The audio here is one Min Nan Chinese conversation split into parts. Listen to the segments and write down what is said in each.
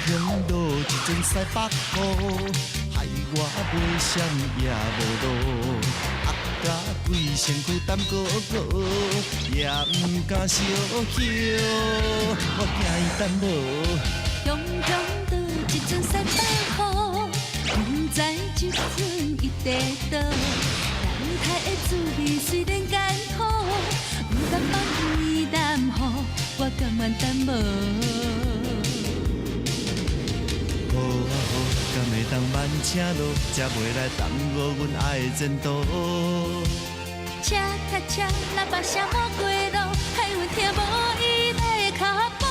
雄落一陣西北雨，害我袂閃也無路，壓甲規身軀澹糊糊，也毋敢相許，我驚伊等無。雄雄倒一陣西北雨，毋知這陣伊佇佗。等待的滋味雖然艱苦，毋甘放伊南予，我甘願等無。好啊好，敢會當慢車路，才袂來耽誤阮愛的前途。車卡車喇叭聲滿街路，害阮聽無伊的跤步。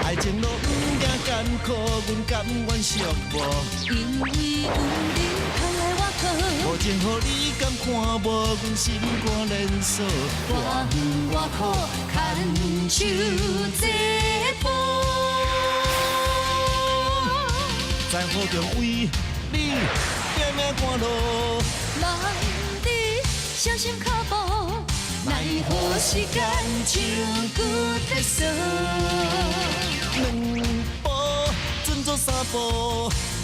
愛情路毋驚艱苦，阮甘願寂寞。因為有恁通來我靠，無情予你敢看無，阮心肝連鎖。偌遠偌苦，牽手這步。在雨中為你拼命趕路，望你小心跤步，奈何時間像舊鐵索。兩步準做三步，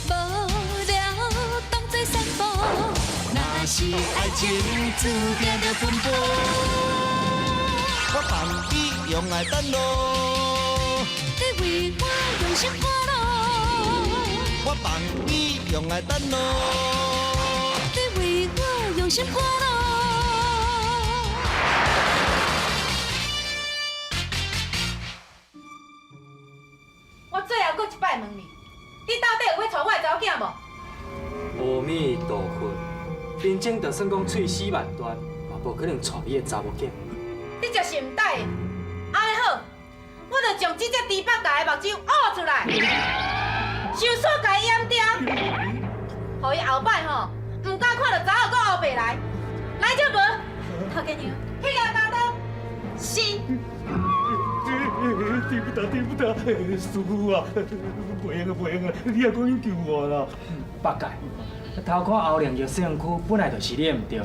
無聊當作散步。若是愛情注定著奔波，我放你用愛等路，你為我用心趕路，我放你用愛等路，你為我用心趕路。我最後閣一擺問你，你到底有欲娶我的查某囝無？阿彌陀佛，林靜就算講喙齒萬斷，嘛無可能娶你的查某囝。你就是毋答應。按呢好，我就將這隻豬八戒的目睭挖出來，收索共伊閹掉，予伊後擺吼，毋敢看著查某閣烏白來。來者無？頭家娘，去共鉸刀。是。對不得，對不得，師父啊，袂用啊，袂用啊，你也趕緊救我啦！八戒，偷看後龍藥身軀本來就是你的毋對，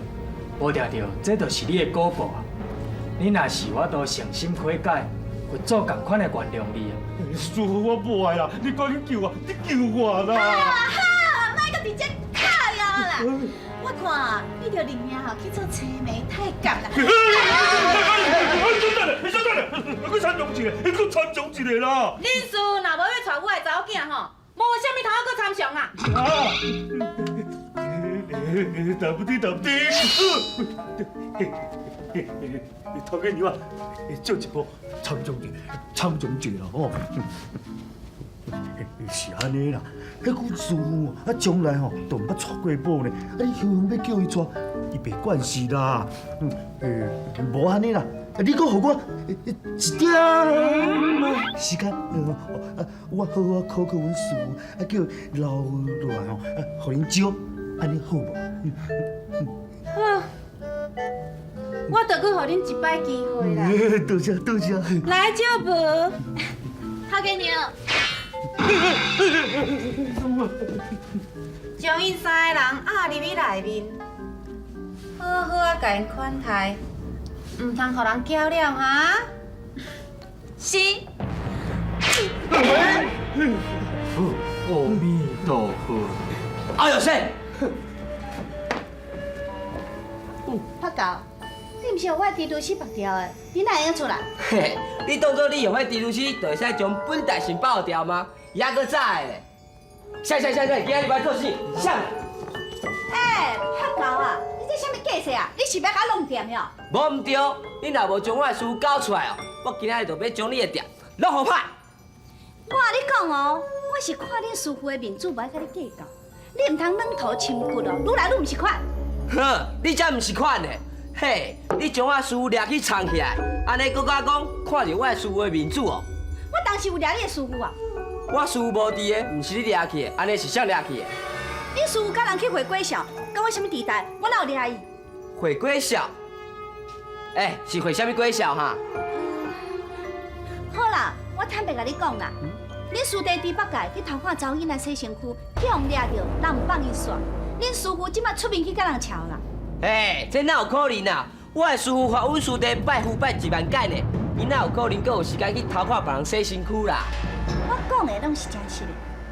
無定著，這就是你的果報啊！你若是有法度誠心悔改，佛祖仝款會原諒你啊！師父，我無愛啦，你趕緊救我，你救我啦！好啊，莫閣佇遮靠腰啦！我看你著認命吼，去做青梅太監啦。你等下，你等下，閣參詳一下，閣參詳一下啦！恁師若無欲娶我的查某囝吼，無啥物通閣參詳啊！啊！對不對？對不對？頭家娘啊，借一步，參詳一下，參詳一下啦吼。是按呢啦，彼句師父啊，將來吼都毋捌娶過某呢，啊你雄雄欲叫伊娶，伊袂慣勢啦。無按呢啦，你閣予我一點時間，我好好考考阮師父，啊叫留落來吼，啊予恁招，按呢好無？好，我著閣予恁一擺機會啦。多謝多謝。來者無？頭家娘。將𪜶三个人押入去內面，好好啊，共𪜶款待，毋通予人攪了哈。是。阿彌陀佛。哎呦，先。拍狗，你毋是予我的蜘蛛絲縛掉的，你哪會用出來？嘿，你當做你用彼蜘蛛絲，就會使將本大臣爆掉嗎？猶閣早的咧。啥啥啥啥，今仔日欲做啥？啥？欸，拍狗啊，你這啥物計策啊？你是欲共我弄店喲？無毋對，你若無將我的事交出來哦，我今仔日就欲將你的店攏予歹。我共你講哦，我是看恁師父的面子，無愛佮你計較。你毋通軟土深掘哦，愈來愈毋是款。哼，你才毋是款呢！嘿，你將我師父掠去藏起來，按呢閣敢講看著我的師父的面子哦？我當時有掠你的師父啊？我師父無佇的，毋是你掠去的，按呢是誰掠去的？恁師父佮人去會鬼笑，關我啥物代誌？我哪有掠伊？會鬼笑？欸，是會啥物鬼笑哈？好啦，我坦白共你講啦，恁師弟豬八戒去偷看查某囡仔洗身軀，去予人掠著，人毋放伊煞。恁師父這馬出面去佮人吵啦。欸，這哪有可能啊？我的師父罰阮師弟拜佛拜1萬擺呢，伊哪有可能阁有时间去偷看别人洗身躯啦？我讲的拢是真实的，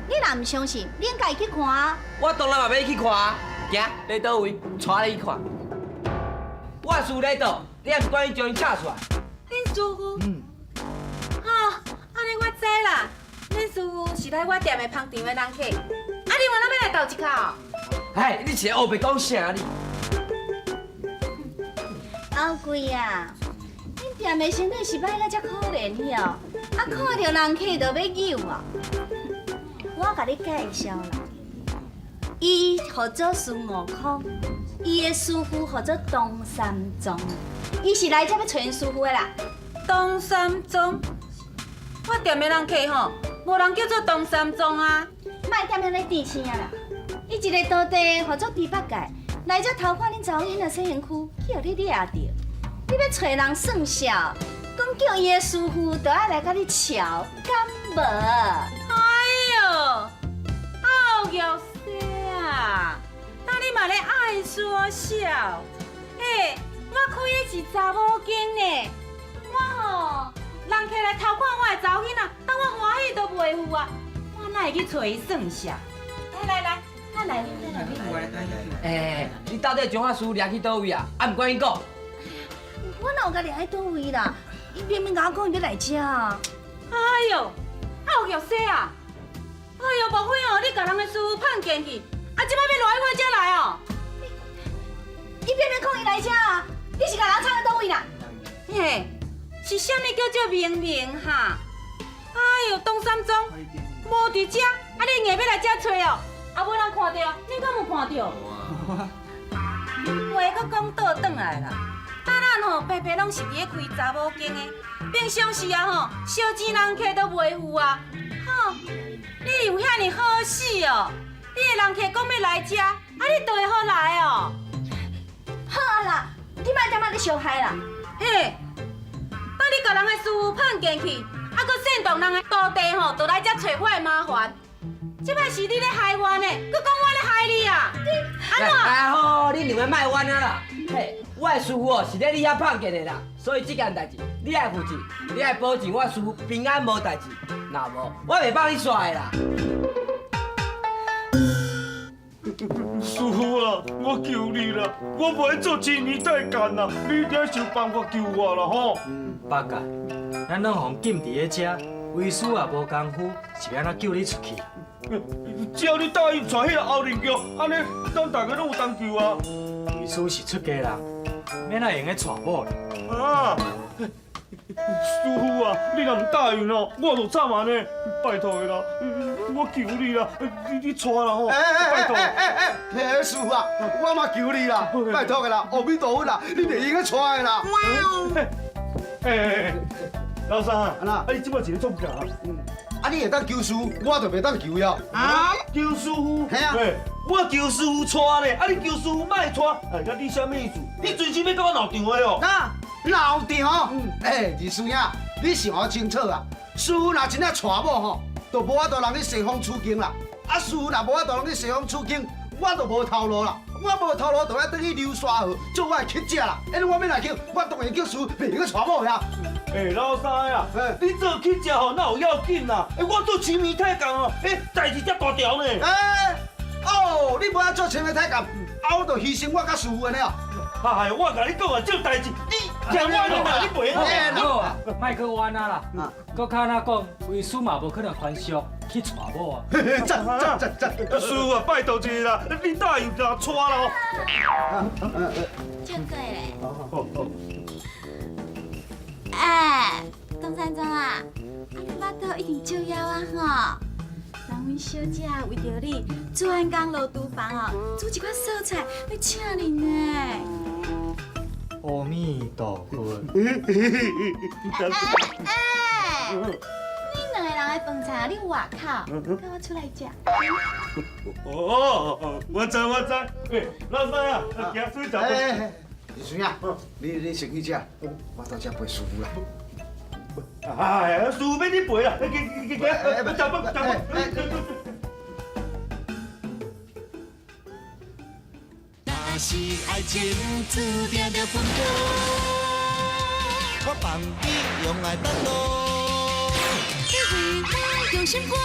你若毋相信，你应该去看啊。我當然嘛欲去看啊！行，咧佗位，帶你去看。我師咧佗，你也毋管伊將伊請出來。恁師傅？嗯。吼，按呢我知啦。恁師傅是來我店的捧場的人客，啊，你原來欲來鬥一跤哦？嘿，你是烏白講啥你？阿貴啊，恁店的生意是歹甲遮可憐去哦，啊，看著人客就欲扭啊。我共你介紹啦，伊號做孫悟空，伊的師傅號做唐三藏，伊是來遮欲揣𪜶師傅的啦。唐三藏，我店的人客吼，無人叫做唐三藏啊。莫踮遐咧甜聲啊啦！伊一个徒弟號做豬八戒，來遮偷看恁查某囡仔洗身軀，去予你掠著。你欲揣人算數，講叫伊的師傅，就愛來共你撨，敢無？哎喲，奧玉西啊，那你嘛咧愛說笑？欸，我開的是查某間呢，我吼人客來偷看我的查某囡仔，當我歡喜都袂赴啊！我哪會去揣伊算數？來來來，咱來啉，咱來啉。欸，你到底將我師傅掠去佗位啊？啊，毋管伊講。我哪有共掠去佗位啦？伊明明共我講伊欲來遮啊！哎喲，奧玉西啊！哎喲，莫非哦，你共人的師傅判見去，啊，這擺欲賴我遮來哦？伊明明講伊來遮啊！你是共人藏佇佗位啦？嘿，是啥物叫做明明哈？哎喲，唐三藏無佇遮，啊，你硬欲來遮揣哦？啊，無人看著，恁敢有看著？話閣講倒轉來啦。咱吼白白攏是佇咧開查某間的，平常時啊吼，燒錢人客都袂赴啊。吼，你有遐爾好勢哦？你的人客講欲來遮，啊，你就會予來哦？好啊啦，你莫踮遐咧相害啦。嘿，當你共人的師傅判見去，啊，閣煽動人的徒弟吼，就來遮揣我的麻煩。這擺是你咧害我呢，閣講我咧害你啊？你按怎？哎好，你兩个莫冤啊啦！嘿，我的師傅哦是咧你遐判見的啦，所以這件代誌你愛負責，你愛保證我師傅平安無代誌，若無我袂放你煞的啦。師傅啊，我求你啦，我袂做青年太監啦，你一定想辦法救我啦吼！八戒，咱攏予禁佇咧遮，為師也無功夫，是欲按怎救你出去？只要你答應帶彼个後靈腳，按呢，咱大家攏有當救啊！為師是出家人，欲按怎會用得娶某咧？啊！師傅啊，你若毋答應哦，我就慘按呢，拜託的啦，我求你啦，你帶啦吼，拜託。哎哎，師傅啊，我嘛求你啦，拜託的啦，阿彌陀佛啦，你袂用得帶的啦。哎，老三啊，啊你這擺是咧創啥？啊你會當求師傅，我就袂當求了。啊？求師傅？嘿啊。我求師傅帶呢，啊你求師傅莫帶，哎，啊你啥物意思？你隨時欲共我鬧場的哦？啊，鬧場？哎，二師兄，你想清楚啊！師傅若真正娶某吼，就無法度人去西方取經啦。啊，師傅若無法度人去西方取經，我就無頭路啦。我無頭路，就愛轉去流沙河做我的乞食啦。因為我欲來去，我當然叫師傅袂用閣娶某呀。哎，老三啊，你做乞食吼，哪有要緊啦？哎，我做青年太監哦，哎，代誌才大條呢。哎，哦，你無愛做青年太監，啊，我就犧牲我佮師傅按呢哦。哎，我共你講啊，這代誌你聽我的啦，你袂好啊，莫閣冤啊啦。閣較按怎講，為師嘛無可能還俗去娶某啊。讚讚讚讚！師傅啊，拜託一下啦，你答應就娶啦。這個咧。哎，唐三藏啊，啊你腹肚一定足枵啊吼！人阮小姐為著你，專工落廚房哦，煮一寡素菜欲請你呢。阿彌陀佛。哎，你兩個人的飯菜佇外口，佮我出來食。哦，我知我知。哎，老三啊，行出去食。哎，二孫啊，你先去食，我到遮陪師傅啦。哎，師傅欲你陪啦，去去去去，食飯食飯。若是愛情注定著分開，我放通你用爱等路。你为我用心赶路。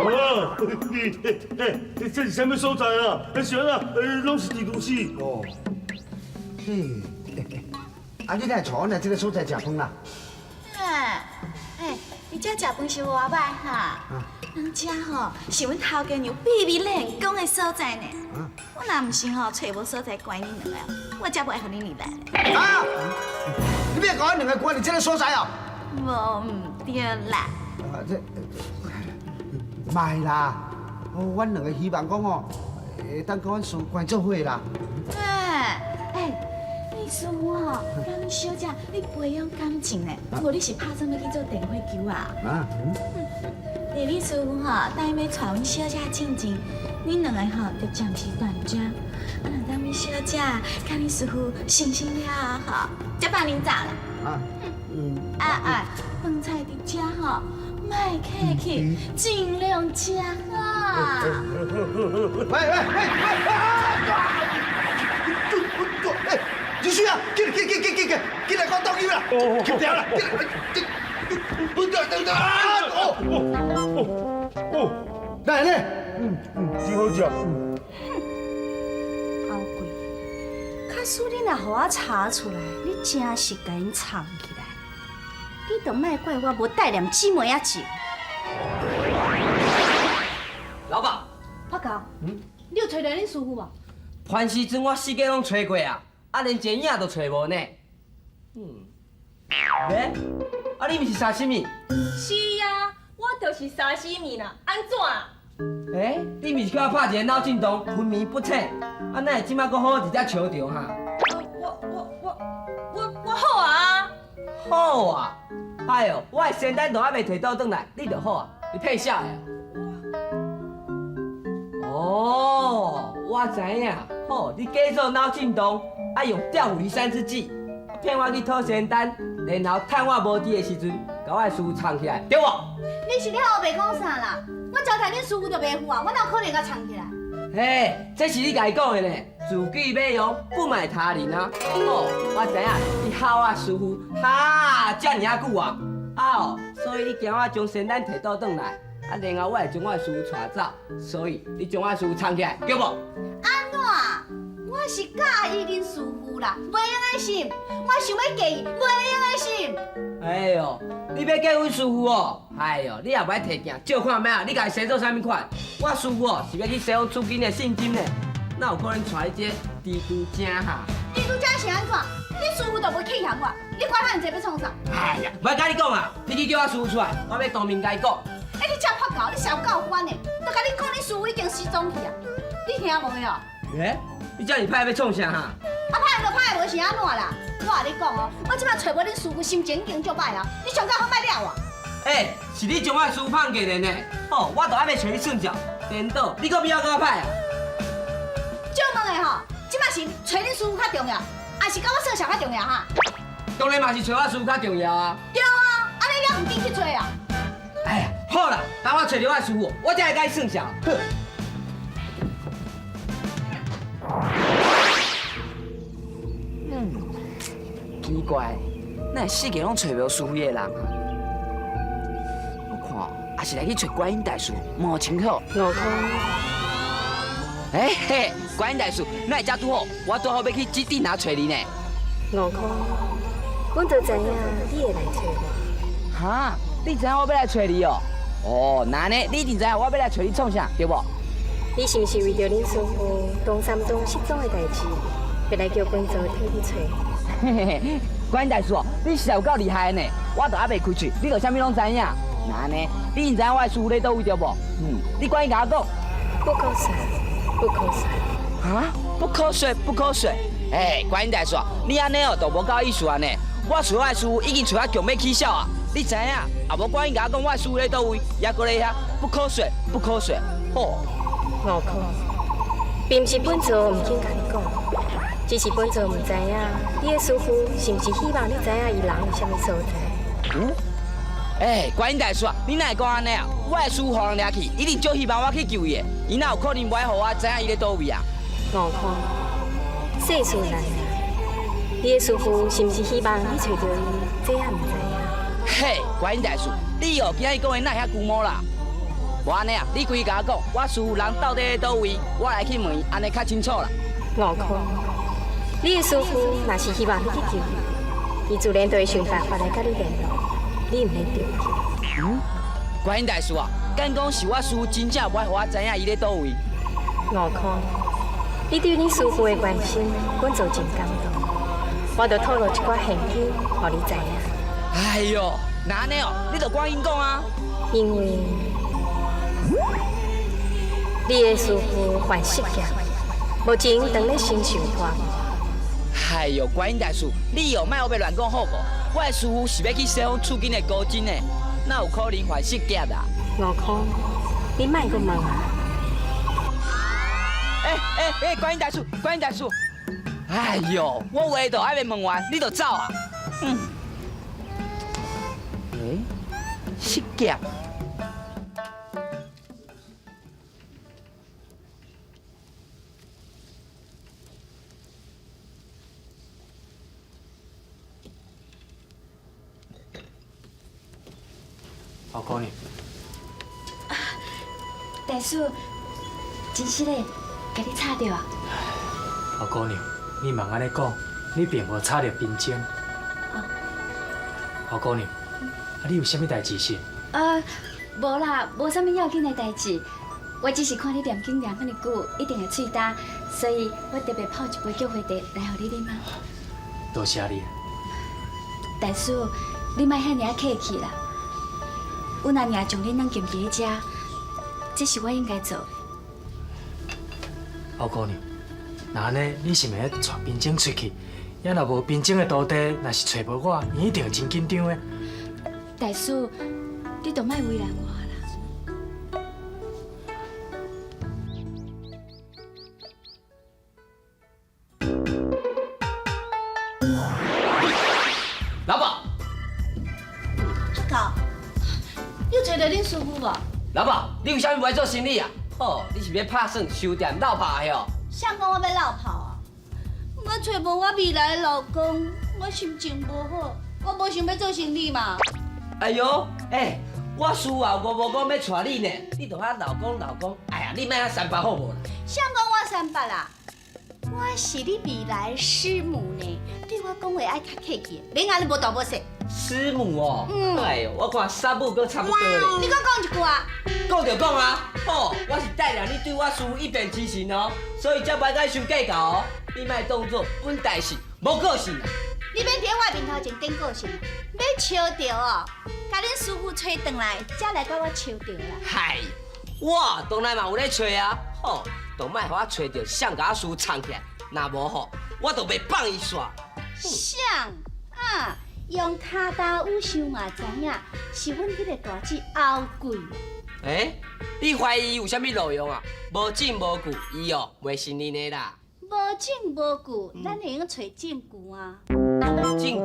哦，你欸，这是啥物所在啊？是按怎？攏是蜘蛛丝。哦，嘿，啊，你來帶阮來這个所在食飯啦？哎，哎，你這食飯是偌歹哈？人這吼是阮頭家娘秘密練功的所在呢。我若毋是吼揣無所在關恁兩个，我才無愛予恁二來。啊！你欲共阮兩个關佇這个所在哦？無毋對啦。啊，這莫啦，阮兩个希望講吼，會當佮阮師關做伙啦。哎哎，你師父吼，佮阮小姐你培養感情呢，無你是拍算欲去做電火球啊？啊？佇你師父吼答應欲帶阮小姐進前，恁兩個吼就暫時斷絕。啊，若等阮小姐佮恁師父成親了後，才放恁走啦。啊？嗯。啊啊，飯菜佇遮吼，莫客氣，盡量食哈。喂喂喂喂！啊！哎，繼續啊！進來進進進進進，進來，給我倒去啦！吸掉啦！進來，等等啊！哦哦哦，來咧，真好食。後貴，假使你若予我查出來，你真是共𪜶藏起來，你就莫怪我無帶念姊妹仔情。老板，發狗，你有揣著恁師父無？潘時陣我四界攏揣過啊，啊連一個影都揣無呢。嗯，欸，啊你毋是沙西米？是啊，我就是沙西米啦，按怎？欸，你毋是叫我拍一个腦震盪，昏迷不醒，啊哪會這擺閣好佇遮笑著哈？我好啊！好啊！哎喲，我的仙丹都還袂提倒轉來，你就好啊？你騙痟的？哦，我知影，吼，你假做腦震盪，啊用調虎離山之計，騙我去討仙丹，然後趁我無佇的時陣，共我的師父藏起來，對無？你是咧烏白講啥啦？我交代恁師父就袂赴啊，我哪有可能共藏起來？嘿，這是你家己講的呢，自己買藥不買他人啊。哦，我知影你睺我師父，哈，遮爾啊久啊，啊哦，所以你驚我將仙丹提倒轉來，啊，然後我會將我的師父帶走，所以你將我的師父藏起來，對無？按怎？我是佮意恁師父啦，袂用的是，我想欲嫁伊，袂用的是。哎喲，你欲嫁阮師父哦？哎喲，你也袂提鏡，照看覓啊？你共伊生做啥物款？我師父哦，是欲去西方取經的聖針呢，哪有可能娶你這個蜘蛛精哈？蜘蛛精是按怎？你師父都無去嫌我，你管遐爾濟欲創啥？哎呀，莫佮你講啊，你去叫我師父出來，我欲當面共伊講。哎，你這破狗，你是有夠煩的，都共你講，你師父已經失蹤去啊，你聽無的哦？欸，你這爾歹欲創啥哈？啊，歹就歹，無是按怎啦？我共你講哦，我這擺揣無恁師父，心情已經足歹啊！你上較好莫掠我。欸，是你將我師父放過來呢？哦，我都還袂揣你算賬，顛倒，你閣比我閣較歹啊？借問的吼，這擺是揣恁師父較重要，還是佮我算數較重要哈？當然嘛是揣我師父較重要啊。對啊，按呢你猶毋緊去揣啊？哎呀，好啦，等我揣著我師父，我才會共你算數。好。怪，哪會四界攏揣無師父的人啊？我看也是來去揣觀音大士，問清楚。悟空。欸嘿，觀音大士，哪會遮拄好？我拄好欲去這頂仔揣你呢。悟空，阮就知影你會來揣我。哈？你知影我欲來揣你哦？哦，那按呢，你一定知影我欲來揣你創啥，對無？你是毋是為著恁師父唐三藏失蹤的代誌，欲來叫本座替你揣？嘿嘿嘿，觀音大士哦，你實在有夠厲害的呢！我都猶未開喙，你就啥物攏知影。那按呢，你已經知影我的師父佇佗位對無？嗯，你趕緊共我講。不可說，不可說。哈？不可說，不可說。欸，觀音大士，你按呢哦，就無夠意思啊呢。我揣我的師父已經揣啊強欲起痟啊，你知影？啊，無趕緊共我講，我的師父佇佗位，猶閣咧遐，不可說，不可說。好。悟空，並毋是本座毋肯共你講，只是本座毋知影你的師父是毋是希望你知影伊人佇啥物所在。嗯？欸，觀音大師啊，你哪會講按呢啊？我的師父予人掠去，一定足希望我去救伊的。伊哪有可能無愛予我知影伊佇佗位啊？悟空，世事難料，你的師父是毋是希望你揣著伊？這也毋知影。嘿，觀音大師，你哦今仔日講的哪會遐龜毛啦？無按呢啊，你規共我講，我師父人到底佇佗位，我來去問伊，按呢較清楚啦。悟空，你的師父若是希望你去救伊，伊自然就會想辦法來佮你聯絡，你毋免著急。嗯，觀音大師啊，敢講是我師父真正無愛予我知影伊佇佗位？悟空，你對恁師父的關心，阮做真感動。我就透露一寡玄機，予你知影。哎喲，那按呢哦，你就趕緊講啊。因為你的師父犯失業，目前當咧承受拖磨。哎喲，觀音大師，你哦，莫烏白亂講好無？我的師父是欲去西方取經的高僧呢，哪有可能犯失業啊？悟空，你莫閣問啊！欸欸欸，觀音大師，觀音大師，哎喲，我話都還袂問完，你就走啊？嗯。欸，失業。侯姑娘，大師，真失禮，共你吵著啊！侯姑娘，你莫按呢講，你並無吵著冰晶。侯姑娘，啊，你有啥物代誌是？無啦，無啥物要緊的代誌，我只是看你念經念遐爾久，一定會喙焦，所以我特別泡一杯菊花茶來予你啉啊。多謝你。大師，你莫遐爾仔客氣啦。阮阿娘將恁軟禁佇咧遮，這是我應該做的。侯姑娘，若按呢，你是毋是帶冰晶出去？也若無冰晶的徒弟，若是揣無我，伊一定會真緊張的。大師，你就莫為難我啦。老婆，阿狗，你有揣著恁師父無？老婆，你為啥物無愛做生理啊？哦，你是欲拍算收店落跑的哦？誰講我欲落跑啊？我揣無我未來的老公，我心情無好，我無想欲做生理嘛。哎喲，欸，我師父啊，無無講欲娶你呢，你就遐老公老公，哎呀，你莫遐三八好無啦？誰講我三八啦？我是你未來師母呢，對我講話愛較客氣，免按呢無大無細。師母哦，嗯，哎喲，我看師母閣差不多咧。你閣講一句啊？講就講啊，好，我是帶領你對我師父一片痴情哦，所以才袂共傷計較哦。你莫當作阮大事無個性啊！你免佇我面頭前頂個性，欲笑著哦，共恁師父揣轉來，才來共我笑著啦。嗨，我當然嘛有咧揣啊，好，都莫予我揣著誰共我師父藏起來，若無吼，我就袂放伊煞。誰啊？用跤踏舞想嘛知影，是阮彼个大姊后桂。欸，你懷疑伊有啥物路用啊？無證無據，伊哦袂承認的啦。無證無據，咱會用揣證據啊。證據。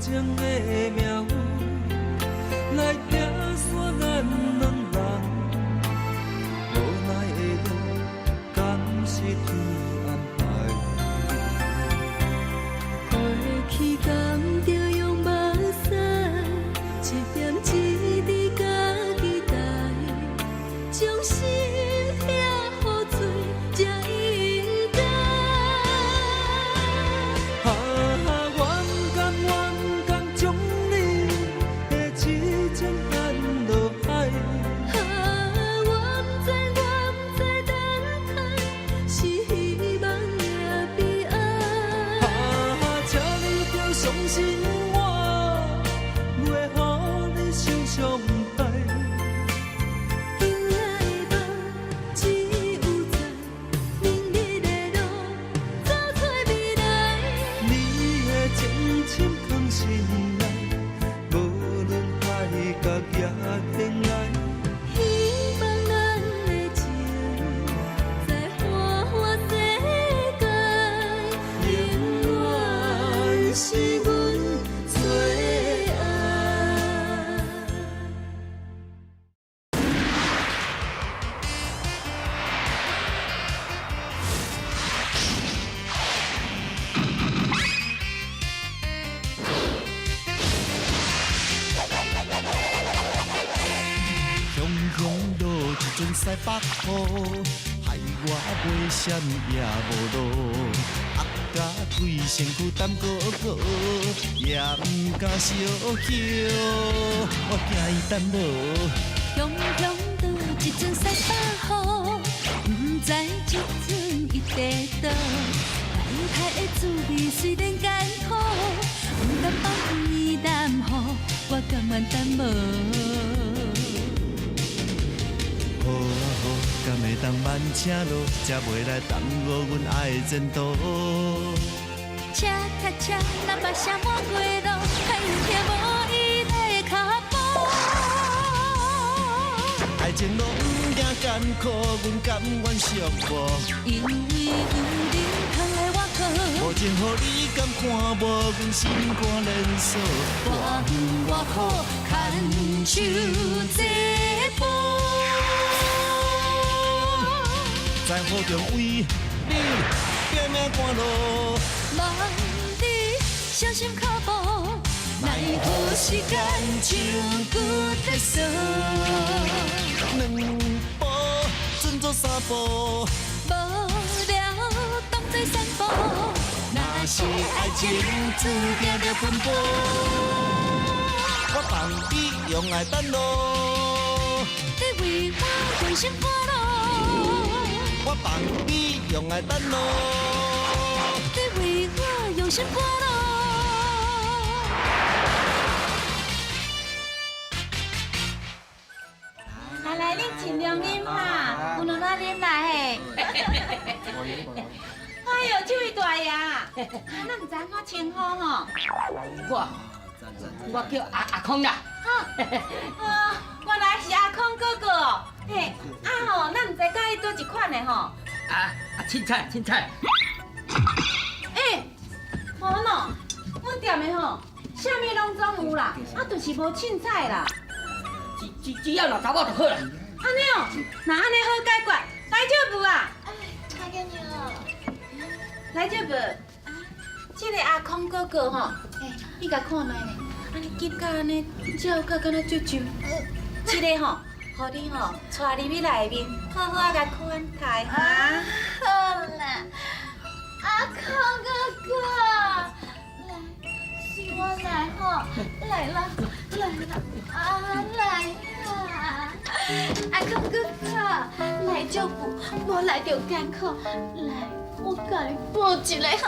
情的命运来拆散咱两人，无奈的路，敢是天安排？过去敢著用目屎，一点一滴家己担，将心疼予做才应该。啊，我不甘，我不甘将你的痴情放落海。啊，我不知，我不知等待是希望也悲哀。啊，请你著相信我，袂予你受伤害。今夜的梦只有在明日的路走找未来。你的情深藏心内，无论海角也天涯。希望咱的情在花花世界，永远是阮最爱。雄雄落一阵西北雨，害我袂闪也无路，压甲规身躯澹糊糊，也毋敢相叫，我惊伊等无。雄雄落一阵西北雨，不知这阵伊伫佗。等待的滋味虽然艰苦，不甘放伊耽予，我甘愿等无。好啊好，敢会当慢车路，才袂来耽误阮爱的前途。车卡车，咱目写满过路，还有听无伊的脚步。爱情路毋惊艰苦，阮甘愿寂寞。因为有恁通来我靠，无情予你甘看无，阮心肝连锁。偌远偌苦，牵手这步。在雨中为你拼命赶路，望你小心脚步，奈何时间像骨在锁。两步准做三步，无聊当作散步。若是爱情注定著奔波，我放你用爱等路，你为我用心赶路，我放你用爱等路。你为我用心赶路。来来，恁尽量啉哈，有两仔啉啦嘿。哎呦，这位大爷，咱毋知按怎称呼吼？我叫阿空啦。哦，原来是阿空哥哥哦。嘿，啊吼，咱毋知佮意佗一款的吼。啊啊，凊彩凊彩。欸，无喏，阮店的吼，啥物拢总有啦，啊，就是无凊彩啦。只要若查某就好啦。按呢哦，若按呢好解决，来借无啊？太紧张。来借无？这个阿空哥哥吼，欸，你共看觅咧，按呢急甲按呢，照甲敢若足上。这个吼，予你吼，带入去内面，好好啊共款待哈。好啦，阿空哥哥，来，随我来吼，来啦，来啦，啊来啦！阿空哥哥，来就补，无来就艰苦，来，我共你抱一下哈。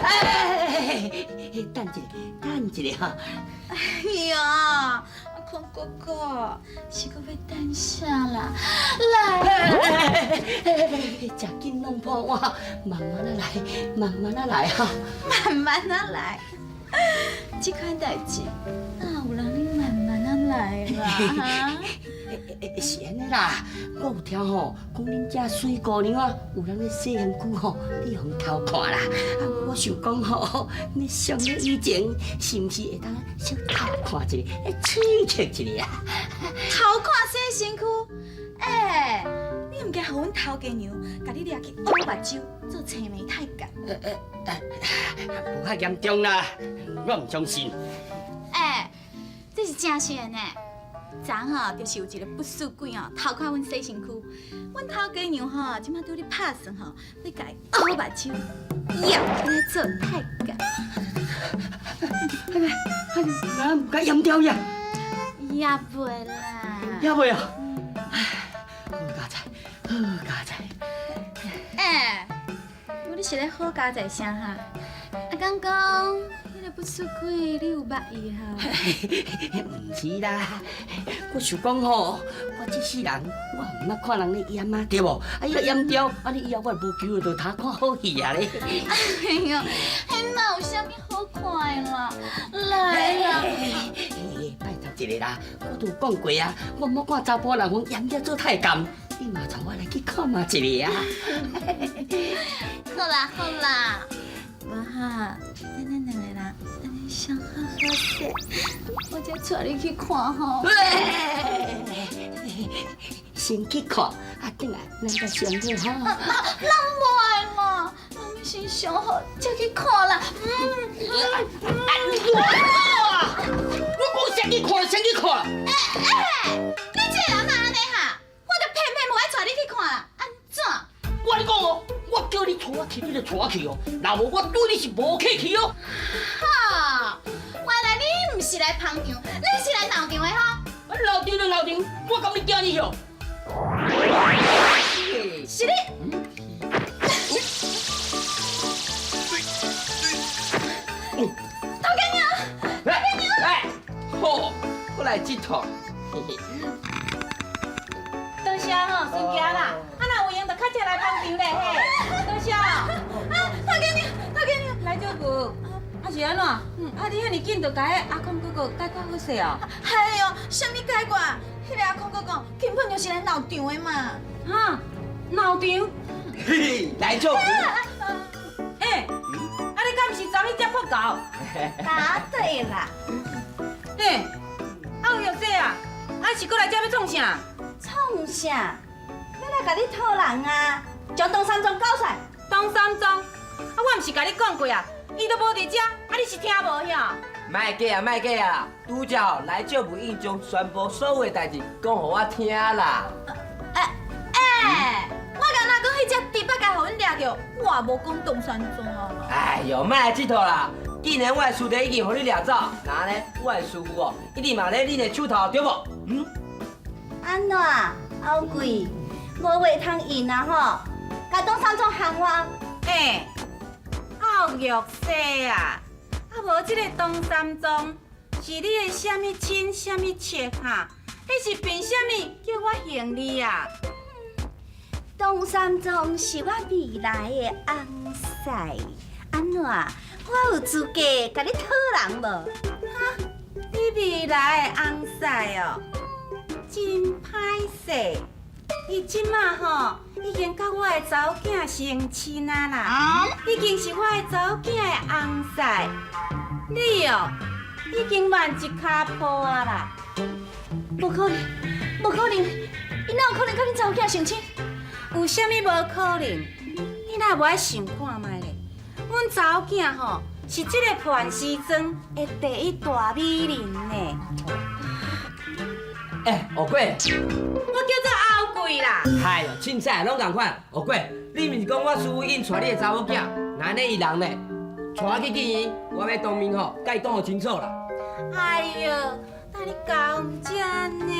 哎，等一下，等一下哈。哎呀，阿空哥哥，是阁欲等啥啦？来，食紧弄破我，慢慢仔来，慢慢仔来哈。慢慢仔来，这款代志哪有人你慢慢仔来啦？哈？欸，是按呢啦，我有聽吼，講恁遮水姑娘啊，有人咧洗身軀吼，你予偷看啦。啊，我想講吼，你上禮以前是毋是會當小偷看一下，刺激一下啊？偷看洗身軀？欸，你毋驚予阮頭家娘共你掠去挖目睭做青梅太監？無遐嚴重啦，我毋相信。欸，這是真實的呢。昨吼，就是有一个不死鬼哦，偷看阮洗身軀，阮頭家娘吼，這馬拄咧拍算吼，欲共伊挖目睭，閹來做太監。哎，那毋該閹掉呀？也袂啦。也袂啊？好佳哉，好佳哉。欸，你是咧好佳哉啥哈？啊，敢講彼个不死鬼，你有捌伊哈？毋是啦，我想講吼，我這世人我毋捌看人咧閹啊，對無？啊，伊若閹掉，啊你以後我無機會就通看好戲啊咧。哎喲，彼哪有啥物好看的啦？來啦！拜託一下啦，我都有講過啊，我毋捌看查埔人予閹了做太監，你嘛帶我來去看覓一下啊。好啦好啦，無哈，咱兩個人按呢相好好勢，我才帶你去看吼。先去看，啊，轉來咱再商量吼。咱袂啦，咱欲先相好，才去看啦。我講先去看，先去看。欸欸，你這个人哪按呢哈？我就偏偏無愛帶你去看啦，按怎？我跟你講哦，我叫你帶我去，你就帶我去哦。若無我對你是無客氣哦。哈，原來你毋是來捧場，你是來鬧場的吼？鬧場就鬧場，我敢會驚你哦？是你。頭家娘，頭家娘，哎，好，過來這套。多謝吼，孫家啦，啊若有閒就較早來捧場咧嘿。多謝。啊，頭家娘，頭家娘，來照顧。啊是按怎？啊你遐爾緊就共彼阿空哥哥解決好勢哦。哎喲，啥物解決？彼个阿空哥哥根本就是來鬧場的嘛。哈，鬧場？嘿，來照顧。欸，啊你敢毋是昨彼隻破狗？答對啦。欸，啊有藥水啊？啊是閣來遮欲創啥？創啥？欲來共你討人啊！將唐三藏交出來。唐三藏？啊我毋是共你講過啊？伊都無佇遮，啊你是聽無遐？莫假啊，莫假啊！拄才吼來借文已經將全部所有的代誌講予我聽啦。欸欸，我敢若講彼隻豬八戒予阮掠著，我也無講唐三藏啊。哎喲，莫來這套啦！既然我的師弟已經予你掠走，那呢，我的師父哦，一定嘛咧恁的手頭，對無？嗯。按怎？後貴，無話通應啊吼！共唐三藏喊我。欸，後玉西啊，啊無這個唐三藏是你的啥物親啥物戚哈？你是憑啥物叫我還你啊？唐三藏是我未來的翁婿，按怎？我有資格共你討人無？哈？你未來的翁婿哦，真歹勢。伊這馬吼已經佮我的查某囝成親啊啦，已經是我的查某囝的翁婿。你哦，已經慢一跤步啊啦。無可能，無可能，伊哪有可能佮恁查某囝成親？有啥物無可能？你若無愛想看覓咧？阮查某囝吼是這个磐石莊的第一大美人呢。欸，烏鬼，我叫做後貴啦。哎喲，凊彩攏仝款。烏鬼，你毋是講我師父已經娶你的查某囝，那按呢伊人呢？帶我去見伊，我欲當面吼，共伊講予清楚啦。哎喲，那你𠢕這呢？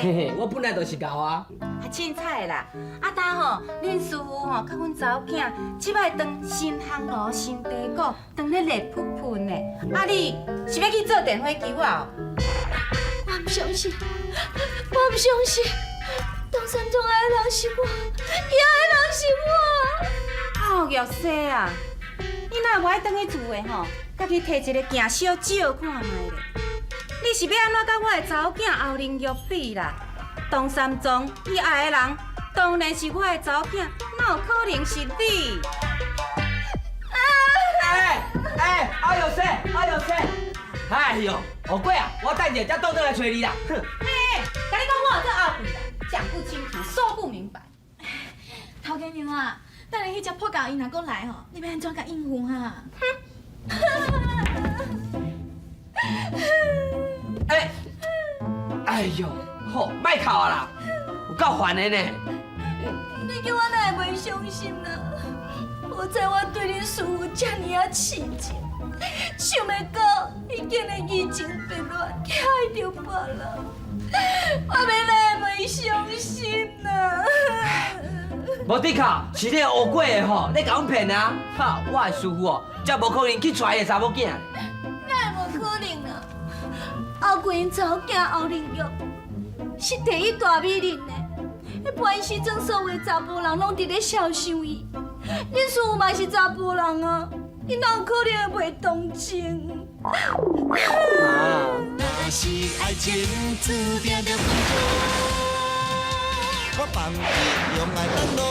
嘿嘿，我本來就是𠢕啊。啊，凊彩啦。啊，呾吼，恁師父吼，佮阮查某囝，這擺當新烘爐、新茶果，當咧熱噴噴的。啊，你是欲去做電火球啊？我毋相信，我毋相信，唐三藏愛的人是我，伊愛的人是我。後玉西啊，你若無愛轉去厝的吼，家己提一个鏡小照看覓咧。你是欲按怎佮我的查某囝後林玉比啦？唐三藏伊愛的人，當然是我的查某囝，哪有可能是你？哎哎，阿有生，阿有生，哎呦，乌鬼啊，我等下才倒轉來揣你啦。哼！嘿，共你講我有做後悔啦，講不清楚，說不明白。頭家娘啊，等下彼隻破狗伊若閣來吼，你欲按怎共應付哈？哎，哎呦，好，莫哭啊啦，有夠煩的呢。你叫我哪會袂傷心啊？好彩我對恁師父這爾仔痴情，想袂到伊竟然移情別戀，去愛著別人，我欲哪會袂傷心啊？無的確，是你烏鬼的吼，你共阮騙啊！哈，我的師父哦，才無可能去娶伊的查某囝。哪會無可能啊？後貴𪜶查某囝後靈玉是第一大美人呢，彼潘氏庄所有的查埔人攏佇咧肖想伊，恁師父嘛是查埔人啊，伊哪有可能會袂動情？若是愛情注定著分開，我放棄用愛等路。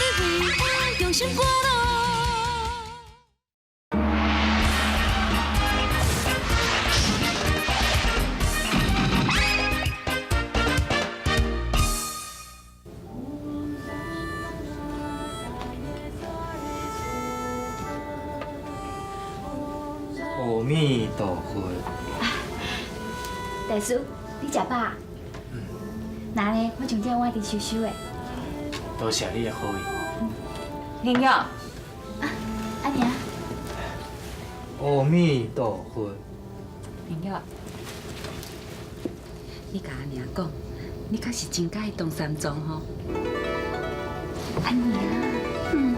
你為我用心趕路。阿彌陀佛。大師，你食飽？嗯。那呢，我將這碗佇收收的。多謝你的好意。玲玉。啊，阿娘。阿彌陀佛。玲玉，你共阿娘講，你確實真佮意唐三藏吼。阿娘，嗯，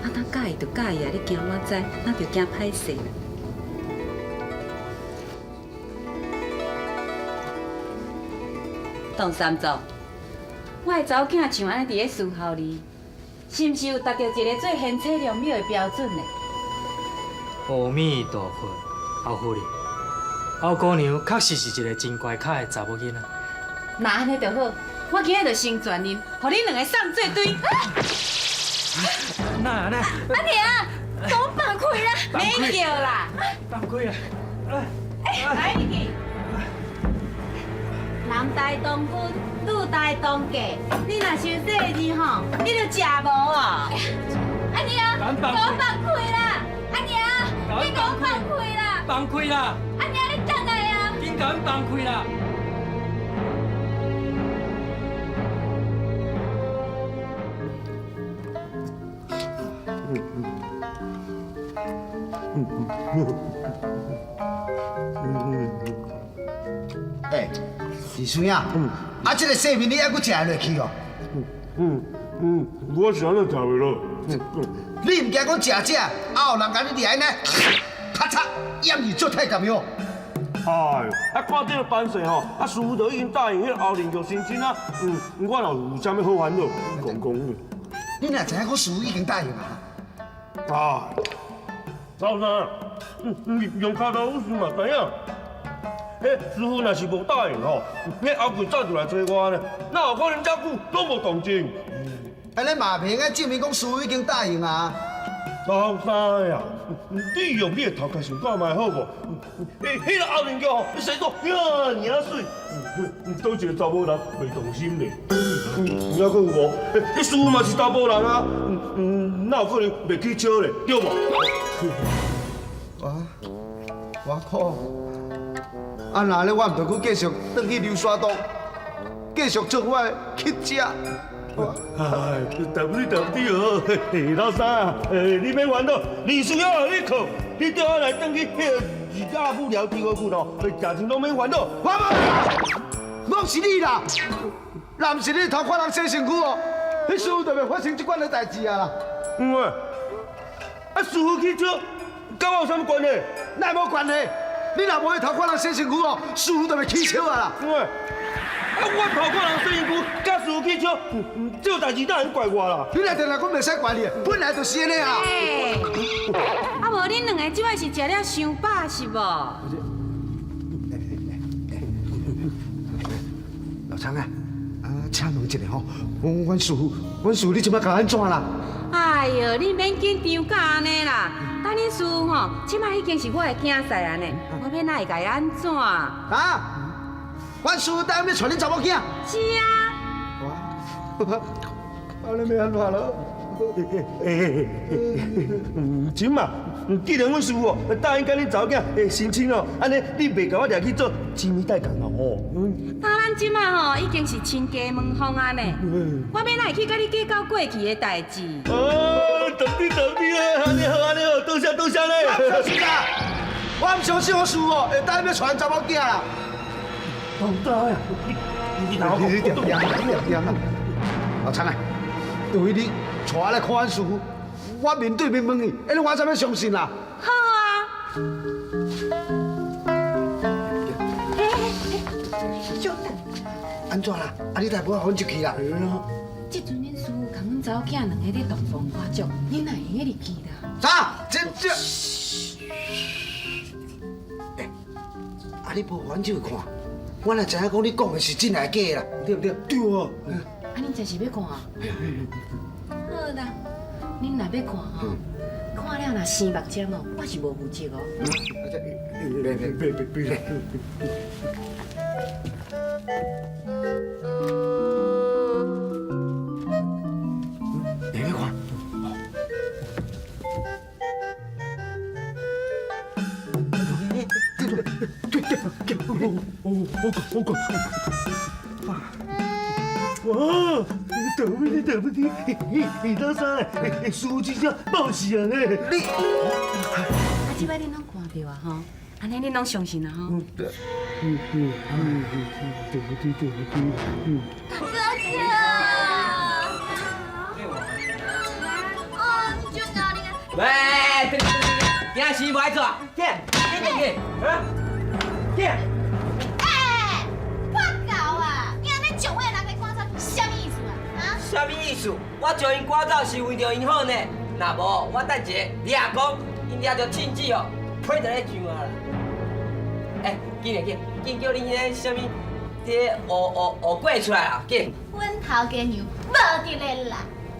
啊，若佮意就佮意啊，你驚我知，那就驚歹勢。唐三藏，我的查某囝像按呢佇咧伺候你，是毋是有達到一個做賢妻良母的標準呢？阿彌陀佛，後夫人，後姑娘確實是一個真乖巧的查某囡仔。那按呢就好，我今日就成全恁，予恁兩个送做對。哪按呢？阿娘，共阮放開啦！免叫啦，放開啦！來入去。男大當婚，女大當嫁。你若傷細膩吼，你就食無哦。阿娘，共阮放開啦！阿娘，你共阮放開啦！放開啦！阿娘，你轉來啊！緊共阮放開啦！欸，二孙仔，啊，這個細麵你猶閣食會落去哦？我是按呢食袂落。你毋驚講食食，啊有人共你掠安呢，咔嚓，掩去做太鹹喲。哎，啊看這个班勢吼，啊師傅就已經答應彼個後靈玉成親啊。我若有啥物好煩惱，講講。你哪知影講師傅已經答應啊？啊，老三，用跤頭有事嘛知影。彼師傅若是無答應吼，彼後貴早就來揣我呢，哪有可能遮久攏無動靜？按呢嘛袂用該證明講師傅已經答應啊。老三呀，你用你的頭殼想看覓好無？彼个後靈玉吼，生做遐爾媠，佗一個查某人袂動心咧？猶閣有無？彼師傅嘛是查埔人啊，哪有可能袂起笑咧？對無？啊，我靠！啊，若按呢，我毋著閣繼續轉去流沙洞，繼續做我的乞食。哎，對不起，對不起哦，老三啊，你免煩惱，二叔要予你靠，你叫我來轉去彼个二阿母寮猪骨骨哦，食穿攏免煩惱。我無，攏是你啦，若毋是你偷看人洗身軀哦，彼師傅就袂發生這款的代誌啊啦。嗯喂，啊師傅去笑，佮我有啥物關係？哪會無關係？你若無去偷看人洗身軀哦，師傅就袂起笑啊啦。喂，啊我偷看人洗身軀，佮師傅起笑，這個代誌哪會怪我啦？你若定定講袂使怪你，本來就是按呢啊。啊無恁兩個這擺是食了傷飽是無？老老昌啊，啊，請問一下吼，阮師父，阮師父你這擺共按怎啦？哎喲，你免緊張甲按呢啦，等恁師父吼，這擺已經是我的囝婿啊呢，我欲哪會共伊按怎？啊！阮師父答應欲娶恁查某囝。是啊。哇！按呢欲按怎囉？這嘛，既然阮師父哦答應佮恁查某囝成親哦，按呢你袂共我掠去做姊妹代工哦吼。但咱這擺吼已經是親家門房啊呢，我欲哪會去佮你計較過去的代誌？哦，對對對對啊，按呢好按呢好，多謝多謝咧。我毋相信啦，我毋相信我師父會答應欲娶阮查某囝啦。老大呀，你你你定定你定定啊！老昌啊，除非你帶我來看阮師父，我面對面問伊，按呢我才欲相信啦。好啊。按怎啦？啊，你若無予阮入去啦？這陣恁師父共阮查某囝兩个咧洞房花燭，你哪會用得入去啦？啥？真正？欸，啊，你無予阮入去看，我哪知影講你講的是真抑假啦？對毋對？對啊。啊，恁真是欲看？好啦，恁若欲看吼，看了若生目針哦，我是無負責哦。別別別別別！你欲看？對對對，我我我哇！對不起對不起，你老三，師父真正報喜啊呢！你啊，這擺恁攏看著啊吼，按呢恁攏相信啊吼？對不起對不起，嗯。哥哥，哦，你就咬你個！喂，對對對對，驚死無愛做，緊緊緊緊，啊，緊！哎，破狗啊！你按呢將我的人給趕走，啥物意思啊？啊？啥物意思？我將𪜶趕走是為著𪜶好呢。若無，我等一下掠講，𪜶掠著凊子哦，批就咧上啊啦。欸，緊來緊，緊叫恁彼个啥物，這個烏烏烏粿出來啦，緊。阮頭家娘無佇咧啦。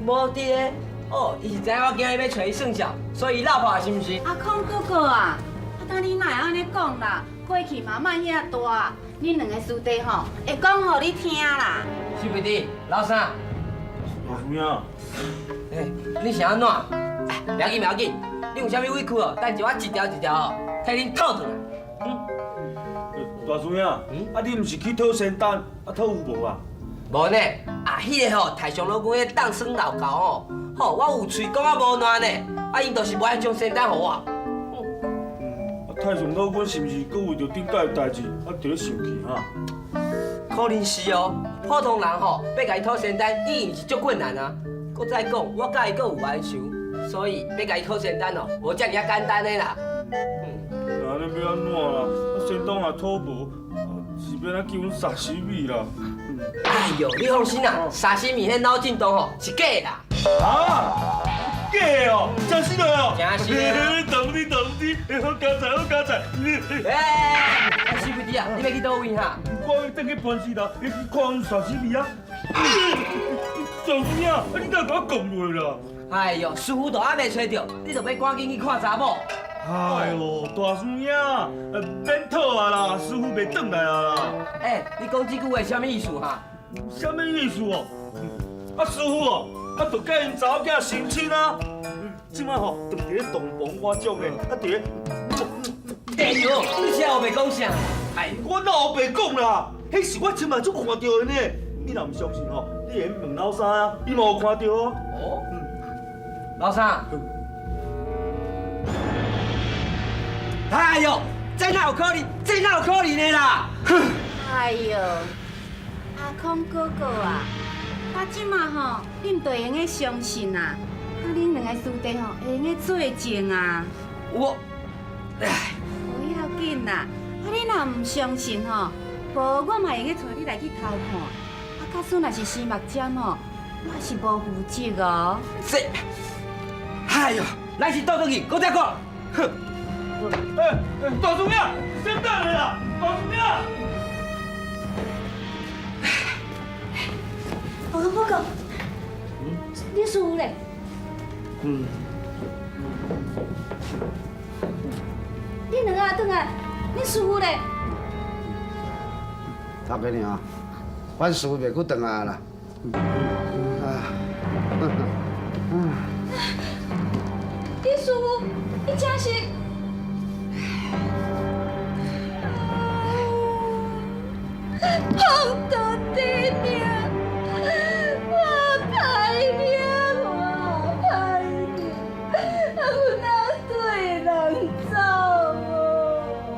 無佇咧？哦，伊是知影我今日欲揣伊算數，所以伊落魄是毋是？阿空哥哥啊，啊，當你哪會按呢講啦？火氣嘛莫遐大，恁兩个師弟吼會講予你聽啦。是不是，老三？老師啊，欸，你是按怎？袂要緊袂要緊，你有啥物委屈哦？等下我一條一條哦，替恁討轉來。大師兄，啊你毋是去討仙丹，啊討有無啊？無呢，啊，彼个吼太上老君彼凍酸老狗吼，吼我有喙講啊無爛呢，啊𪜶就是無愛將仙丹予我。啊太上老君是毋是閣為著頂擺的代誌，啊佇咧生氣哈？可能是哦，普通人吼欲共伊討仙丹已經是足困難啊。閣再講，我佮伊閣有冤仇，所以欲共伊討仙丹哦，無遮爾仔簡單的啦。按呢欲按怎啦？啊仙丹若討無，是欲按怎救阮沙西米啦？哎喲，你放心啦，沙西米彼腦震盪吼是假的啦。啊？假的哦？真實的哦？真實的。懂你懂你，好佳哉好佳哉。欸，師傅弟啊，你欲去佗位哈？我欲轉去磐石頭，去看阮沙西米啊。大師兄，啊你哪共我講落啦？哎喲，師父都猶未揣著，你就欲趕緊去看查某？哎喲，大師兄，免討啊啦，師父袂轉來啊啦。欸，你講這句話啥物意思哈？啥物意思哦？啊，師父哦，啊，就佮𪜶查某囝成親啊。這擺吼，就佇咧洞房花燭呢，啊，佇咧。哎喲，你是烏白講啥？哎，我哪烏白講啦？彼是我親目睭看著的呢。你若毋相信吼，你會用問老三啊，伊嘛有看著哦。哦，老三。哎喲，這哪有可能？這哪有可能的啦？哎喲，阿空哥哥啊，啊這馬吼，恁就會用得相信啊？啊，恁兩個師弟吼，會用得做證啊？我，唉，無要緊啦，啊你若毋相信吼，無我嘛會用得帶你來去偷看。啊，假使若是生目針吼，我是無負責哦。這，哎喲，咱是倒轉去，閣再講。哼。欸，大師兄，先等下啦，大師兄。我讲我讲，你师父咧？嗯。你两个转来，你师父咧？头家娘，阮师父袂阁转来啦。啊，你师父，你真是……碰到地命，我歹命，我歹命，啊，阮哪对人走哦？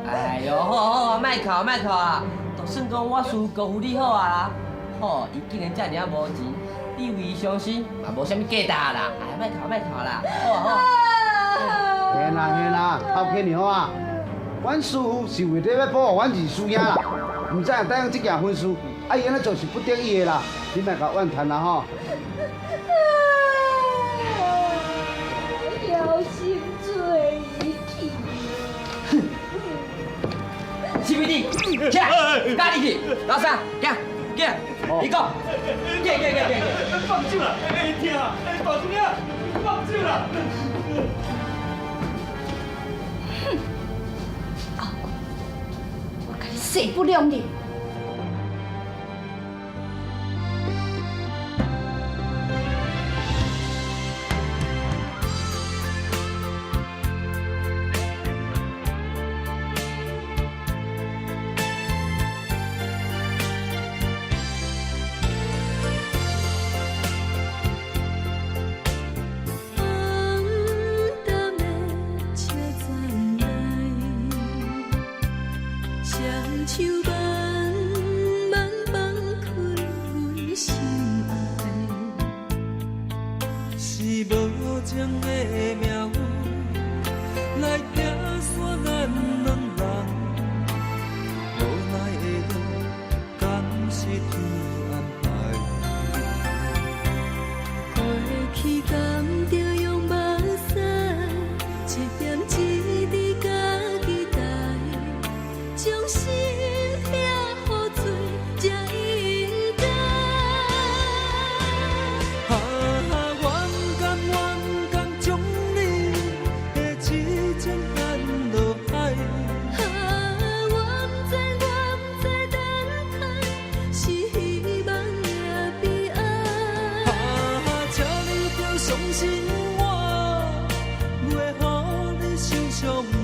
哎哟，好好，莫哭莫哭啊！就算讲我师父辜负你好啊啦，吼，伊既然遮尔仔无钱，你为伊伤心嘛无啥物价值啦。哎，莫哭莫哭啦，好啊好。嘿啦嘿啦，头家娘啊，阮师父是为了欲保护阮二师兄啦，毋知影答应这件婚事，啊伊按呢做是不得已的啦，你莫共怨叹啦吼。枵心做伊去。是不是？起来，家己去，老三，行行，你讲，行行行行。放手啦！哎，疼啊！哎，大师兄，放手啦！哼，我共你势不两立。暗淡的车站内，双手慢慢放开阮心爱。是无情的命运来拆散咱两人，无奈的路，敢是天安排？过去敢著用目屎，一点一滴家己担，将心痛予做才应该。啊，我不甘，我不甘将你的痴情掷落海。啊，我不知，我不知等待是希望也悲哀。啊，请你著相信我，袂予你受伤害。